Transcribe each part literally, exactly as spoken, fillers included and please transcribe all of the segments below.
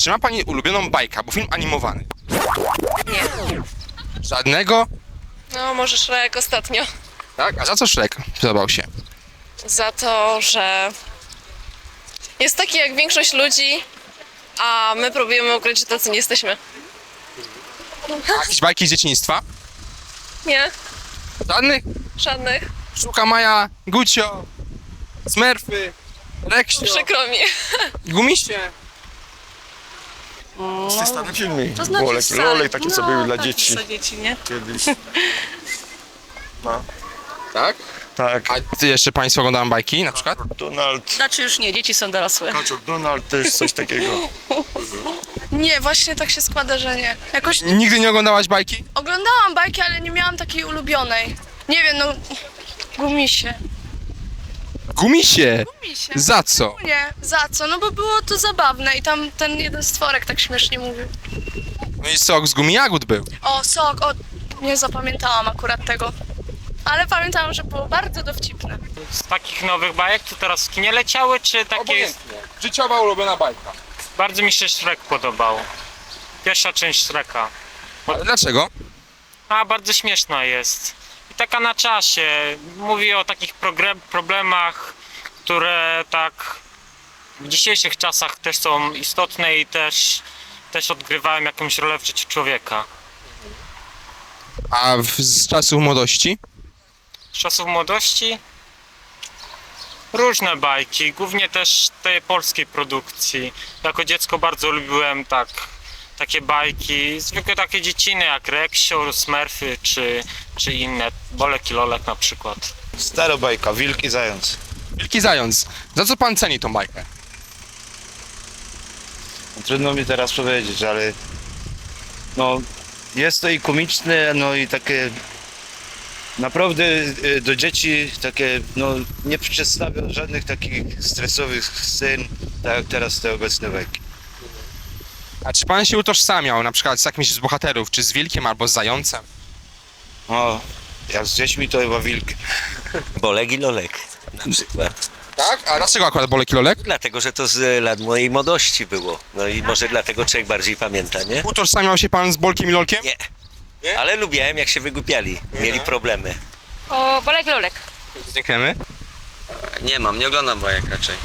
Czy ma pani ulubioną bajkę albo film animowany? Nie. Żadnego? No, może Shrek ostatnio. Tak? A za co Shrek podobał się? Za to, że jest taki jak większość ludzi, a my próbujemy ukryć, że tacy nie jesteśmy. A jakieś bajki z dzieciństwa? Nie? Żadnych? Żadnych. Pszczółka Maja, Gucio, Smurfy, Reksio, Przykro mi. Gumisie. Te stare filmy. To znaczy Bolek, stare. Lolek, takie co No, były dla takie dzieci Dla dzieci, nie? kiedyś. Tak? Tak. A ty jeszcze państwo oglądają bajki na przykład? Donald, Znaczy już nie, dzieci są dorosłe. Kaczor Donald, też coś takiego. Nie, właśnie tak się składa, że nie. Jakoś Nigdy nie oglądałaś bajki? oglądałam bajki, ale nie miałam takiej ulubionej. Nie wiem, no. Gumisie. Gumisie! Gumisie. Za co? Nie, za co? No bo było to zabawne i tam ten jeden stworek tak śmiesznie mówił. No i sok z gumi jagód był. O, sok, o, nie zapamiętałam akurat tego. Ale pamiętałam, że było bardzo dowcipne. Z takich nowych bajek, co teraz w kinie leciały, czy takie jest... Obojętnie. Życiowa ulubiona bajka. Bardzo mi się Shrek podobał. Pierwsza część Shreka. Ale dlaczego? A, bardzo śmieszna jest. I taka na czasie. Mówi o takich progre- problemach, które tak w dzisiejszych czasach też są istotne i też, też odgrywają jakąś rolę w życiu człowieka. A w, z czasów młodości? Z czasów młodości różne bajki, głównie też tej polskiej produkcji. Jako dziecko bardzo lubiłem tak, takie bajki, zwykłe takie dzieciny jak Reksio, Smurfy czy, czy inne, Bolek i Lolek na przykład. Stara bajka, Wilk i Zając. Wilk i Zając. Za co pan ceni tą bajkę? Trudno mi teraz powiedzieć, ale no, jest to i komiczne, no i takie naprawdę y, do dzieci takie, no, nie przedstawia żadnych takich stresowych scen, tak jak teraz te obecne bajki. A czy pan się utożsamiał na przykład z jakimś z bohaterów, czy z wilkiem albo z zającem? O, jak z dziećmi to chyba wilk. Bolek i Lolek na przykład. Tak? A dlaczego akurat Bolek i Lolek? Dlatego, że to z lat mojej młodości było. No i może dlatego człowiek bardziej pamięta, nie? Utożsamiał się pan z Bolkiem i Lolkiem? Nie. Ale lubiałem, jak się wygłupiali, mieli problemy. O, Bolek Lolek. Dziękujemy. Nie mam, nie oglądam bajek raczej.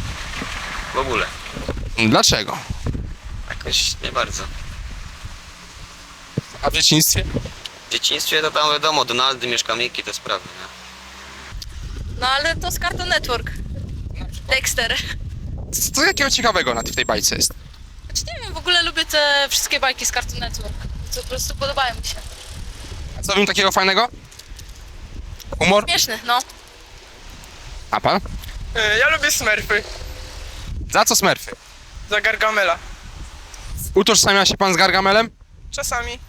W ogóle. Dlaczego? Jakoś nie bardzo. A w dzieciństwie? W dzieciństwie to tam wiadomo, Donaldy, Mieszka Miki, te sprawy, nie? No ale to z Cartoon Network. Dexter. Co takiego ciekawego na w tej bajce jest? Znaczy nie wiem, w ogóle lubię te wszystkie bajki z Cartoon Network. Co po prostu podobają mi się. A co w nim takiego fajnego? Humor? Śmieszny, no. A pan? Ja lubię Smurfy. Za co Smurfy? Za Gargamela. Utożsamia się pan z Gargamelem? Czasami.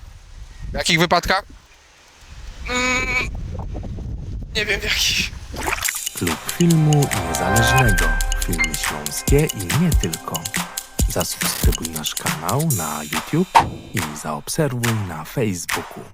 W jakich wypadkach? Mm, nie wiem w jakich. Klub Filmu Niezależnego. Filmy śląskie i nie tylko. Zasubskrybuj nasz kanał na YouTube i zaobserwuj na Facebooku.